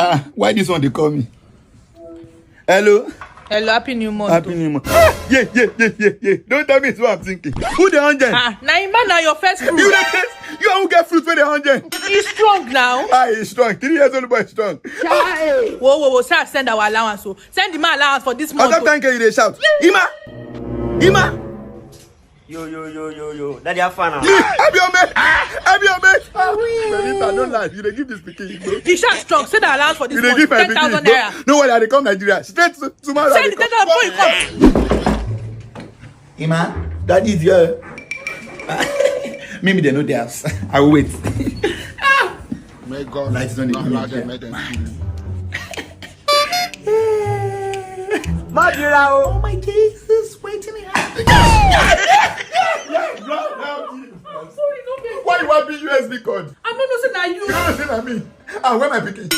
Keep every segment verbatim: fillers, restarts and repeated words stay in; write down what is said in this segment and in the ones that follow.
Ah, why this one dey call me? Hello? Hello, happy new month. Happy new month. Ah, yeah, yeah, yeah, yeah, yeah. Don't tell me it's what I'm thinking. Who the hundred? Ah, na him man, na your first fruit. You dey test? You who get fruit for the hundred? He's strong now. Ah, he's strong. Three years old boy strong. Whoa, whoa, whoa. Sir, send our allowance. So send the man allowance for this month. After ten K, you dey shout. Ima! Ima! Yo, yo, yo, yo, yo. Daddy, have fun now. Me, I be your mate. I be your mate. Ah, Benita, don't lie. You dey give this pikin. You know? The shark strong. Say that allowance for this month. You dey give my pikin ten thousand naira. No, no worry, I dey come Nigeria. Straight to tomorrow. Send the ten thousand before you come. Ima, daddy is here. Maybe they know their house. I will wait. May God light is on the not allow them, let them kill you. Madira, oh my Jesus, waiting here. Why you want be U S B code? I don't know, say na you. You don't say na me. Ah, where my pikin?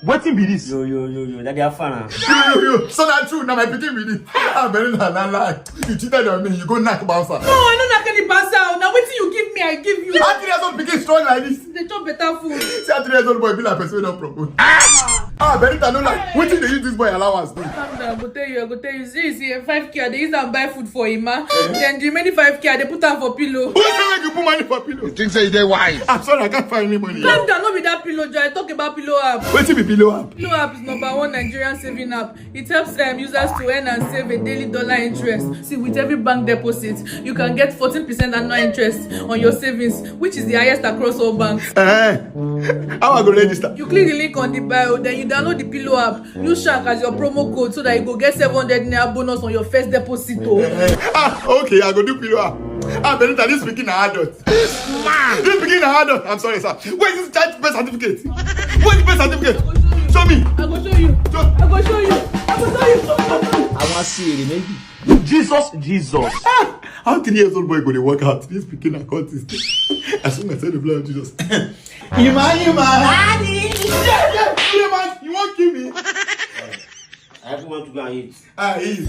Wetin be this? Yo, yo, yo, yo, daddy, have fun now. Yo, yo, yo. So na true, na my pikin be this. Ah, very na na lie. You cheated on me. You go knack bouncer. No, I no knack any bouncer. Now wetin you give me, I give you. How three years old pikin strong like this? They chop better food. See how three years old boy be like person wey don propose. Ah, Benita, no lie. Wetin dey use this boy allowance do? Calm down, I go tell you, I go tell you. See, see, five K, I dey use am buy food for Ima. Then the remaining five K, I dey put am for pillow. Who say make you put money for pillow? You think say you dey wise? I'm sorry, I can't find any money. Calm down, no be that pillow, Joy. I talk about pillow app. Wetin be pillow app? Pillow app is number one Nigerian saving app. It helps um, users to earn and save a daily dollar interest. See, with every bank deposit, you can get fourteen percent annual interest on your savings, which is the highest across all banks. Eh, how I go register? You click the link on the bio, then you download the Pillow app. Use Shark as your promo code so that you go get seven hundred naira bonus on your first deposit. Oh. Ah, okay, I go do pillow app. Ah, Benita, this pikin na adult. This man. This pikin na adult. I'm sorry, sir. Where is this child birth certificate? Where is the birth certificate? Show me. I go show you. Show. I go show you. I go show you. I wan see it, maybe. Jesus, Jesus. Ah, how three years old boy go dey work out? This pikin na cultist. I sing myself the blood of Jesus. Ima, Ima. Daddy. Yeah, yeah, yeah, man, you wan kill me? I even want to go and eat. Ah, eat.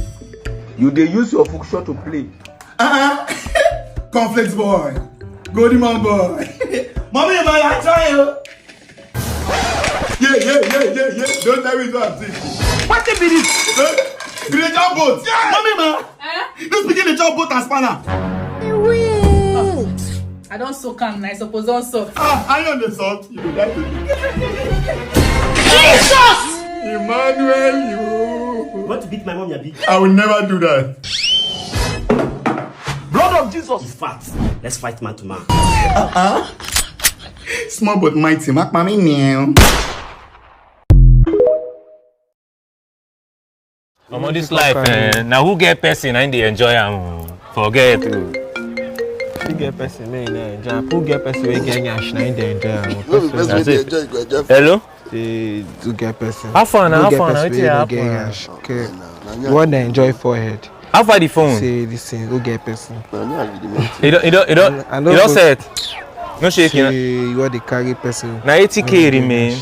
You dey use your function to play. Uh-huh. Conflict boy. Golden man boy. Mommy, Ima, I try you. Yeah, yeah, yeah, yeah, yeah. Don't tell me what I'm saying. What be this? Eh? You dey jump boat. Yeah. Mommy, ma. Eh? This pikin dey chop boat and spanner. I don soak am na, I suppose don soak. Ah, iron dey salt. You go die today. Jesus! Emmanuel, you. You want to beat my mom, Yabi? I will never do that. Blood of Jesus. In fact, let's fight man to man. Uh-uh. Small but mighty. Mark mommy now. Omo, this life, eh, na who get person na im dey enjoy am o. Forget o. Who get person make im no enjoy am? Who get person wey get nyash na im dey enjoy am o? Person wey dey enjoy, go enjoy. Hello? Say who get person? How far na? How far na? Wetin dey happen? Who get person wey no get nyash? Okay. You wan dey enjoy forehead. How far the phone? Say this thing, who get person? You don, you don, you don, you don set. No shaking. Say you wan dey carry person. Na eighty K remain.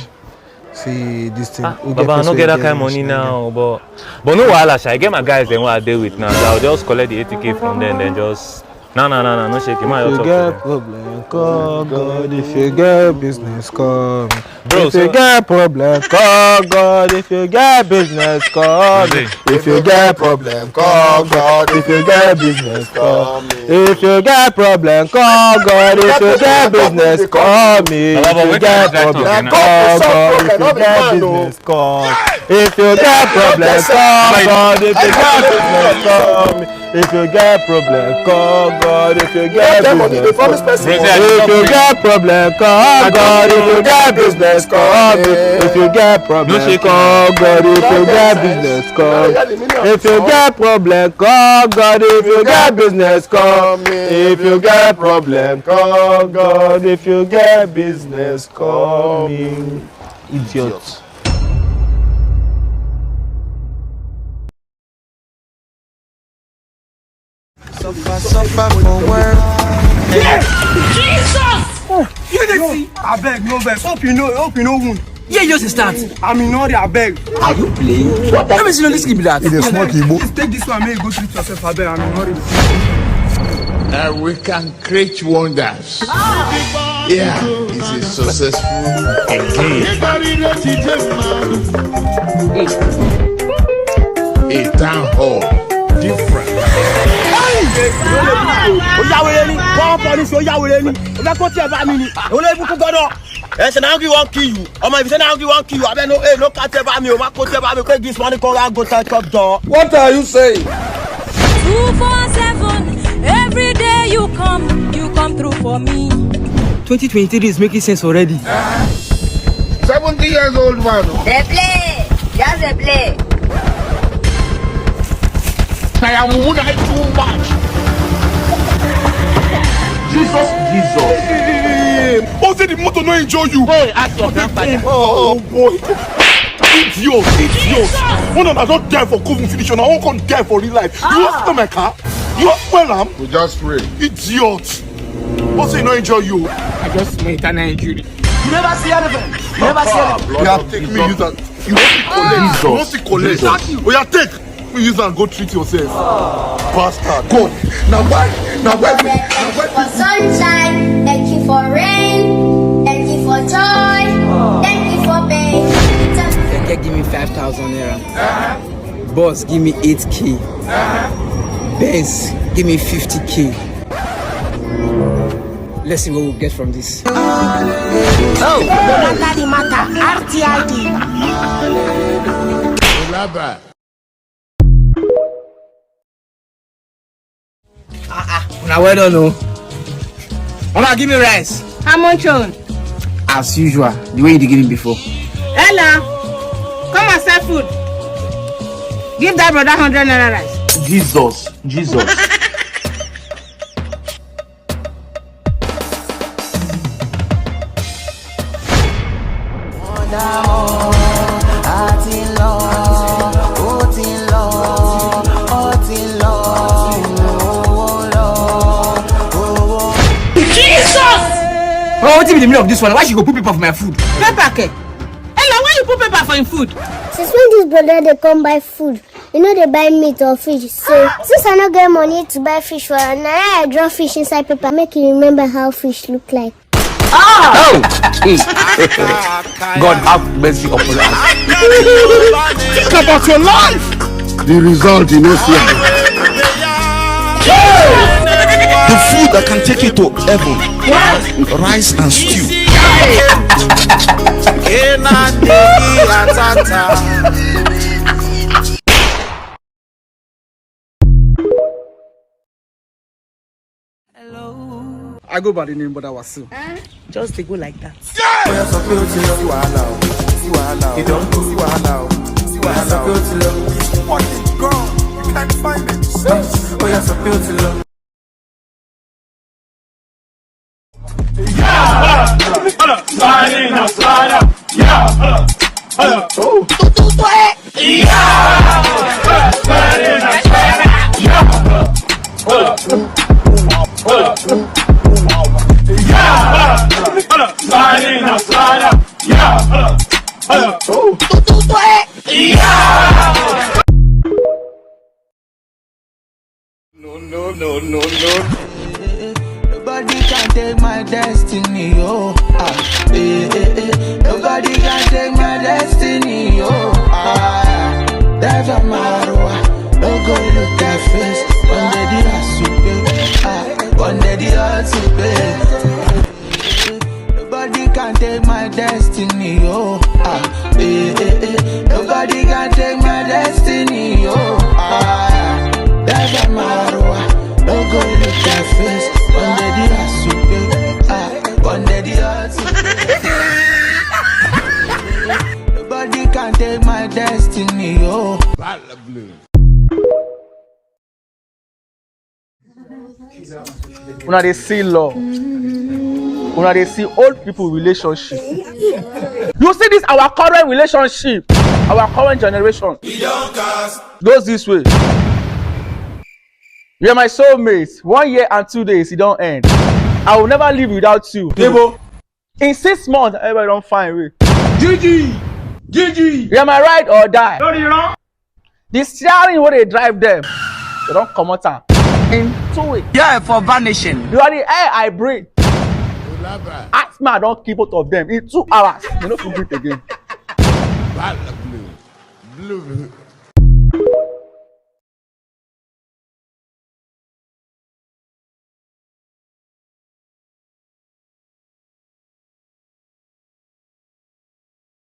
See this thing. Ah, Baba, I no get that kind money now, but, but no wahala, sha. I get my guys dem wey I dey with now, so I'll just collect the eighty K from them, then just, no, no, no, no, no shake it, man. If you get problem, call God. If you get business, call me. Bro, if you get problem, call God. If you get business, call me. If you get problem, call God. If you get business, call me. If you get problem, call God. If you get business, call me. If you get problem, call God. If you get business, call me. If you get problem, call God. If you get business, call me. If you get problem, call God. If you get business, call me. If you get problem, call God. If you get business, call me. If you get problem, call God. If you get business, call me. If you get problem, call God. If you get business, call me. If you get problem, call God. If you get business, call me. Idiot. Suffer, suffer for work. Jesus! You dey see? Abeg, no vex. Hope you no, hope you no wound. Yeah, just start. I'm in hurry, abeg. Are you playing? What kind of silly thing be that? It is small Igbo. Please take this one, make you go treat yourself, abeg. I'm in hurry. And we can create wonders. Yeah, it's a successful engagement. A town hall. Different. Ó yá wèrè ni, wọ́n pọ̀ ní sí, ó yá wèrè ni. Ó fẹ́ kó tiẹ̀ bá mi ni. Olórí ibùkún gbọ́dọ̀. Ẹ ṣe náà kí wọ́n kí you. Ọmọ ìbísẹ́ náà kí wọ́n kí you. Abẹ́ no, ẹ no ká tẹ bá mi o, má kó tẹ bá mi. Take this money, come and go tell top door. What are you saying? Two four seven, every day you come, you come through for me. twenty twenty-three is making sense already. Seventy years old man. They play. Just they play. Kaya mumu na too much. Jesus, Jesus. Oh, say the motor no enjoy you. Go ask your grandfather. Oh boy. Idiot, idiot. One of them don die for COVID finish, and I won't come die for real life. You want to my car? You want spoil am? We just pray. Idiot. What's it no enjoy you? I just made an injury. You never see anything. You never see anything. You are taking me use and you want to collect. You want to collect. Oh, yeah, take. We use and go treat yourself. Bastard. God. Now why? Now why? Now why? For sunshine, thank you for rain, thank you for joy, thank you for pain. Keke give me five thousand naira. Boss give me eight k. Benz give me fifty k. Let's see what we get from this. Oh, no matter the matter, R T I D. Una well done o. Mama, give me rice. How much on? As usual, the way you dey give me before. Ella, come and sell food. Give that brother hundred naira rice. Jesus, Jesus. Jesus! Oh, wetin be the meaning of this one? Why she go put paper for my food? Paper ke? Ella, why you put paper for him food? Since when this brother dey come buy food, you know they buy meat or fish. So since I no get money to buy fish for am, na I draw fish inside paper make you remember how fish look like. Oh! God have mercy upon us. Think about your life. The result, you know, see. The food that can take you to heaven. Rice and stew. I go by the name Brother Wasu. Just dey go like that. No, no, no, no, no. Nobody can take my destiny, oh. Ah, eh, eh, eh. Nobody can take my destiny, oh. Ah, that's a matter. No go look at face. One day the house to pay. Ah, one day the house to pay. Nobody can take my destiny, oh. Ah, eh, eh, eh. Nobody can take my destiny, oh. Ah, that's a matter. No go look at face. One day the house to pay. Ah, one day the house to pay. Nobody can take my destiny, oh. Una dey see law. Una dey see old people relationship. You see this our current relationship, our current generation. Goes this way. You are my soulmate. One year and two days, e don end. I will never live without you. In six months, everybody don find way. Gigi! Gigi! You are my ride or die. Lórí irọ́. The steering wey dey drive them, they don comot am in two weeks. Yeah, for vanishing. You are the air I breathe. I Man, I don kill both of them in two hours. You no fit do it again. Bad blue. Blue.